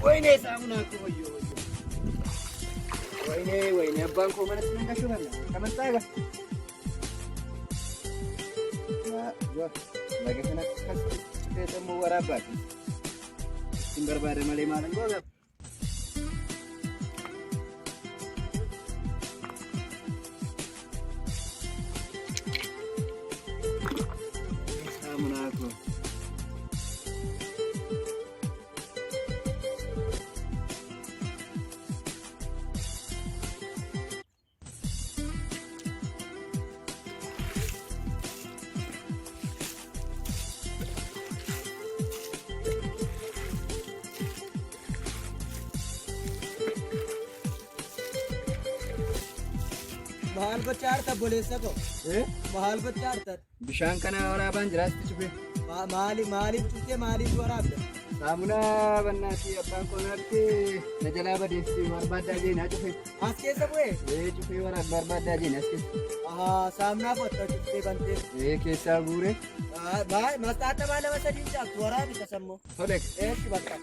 Waynee saamunaa koo wayyoo wayyoo. Waynee waynee abbaan koo manatti nan gashuu banna. Kaman xaaga. Laga kana akkas cufee sammuu waraabbaati. Ittiin barbaada malee maalan googa. Saamunaa koo. Maal gochaa jirta obboleessa koo? Maal gochaa jirta? Bishaan kana waraabaan jiraatti cufee. Maali maaliif cuftee maaliif waraabda? Saamunaa bannaatii abbaan koo naatti na jalaa badeessi barbaaddaa jee naa cufe. As keessa bu'ee? Ee cufee waraab barbaaddaa jeen as keessa. Ahaa saamunaa fotta cuftee bantee. Ee keessaa guure. Maal mastaaxabaa lama sadiin caabtu waraabi tasammoo. Tole. Eeshi bakka.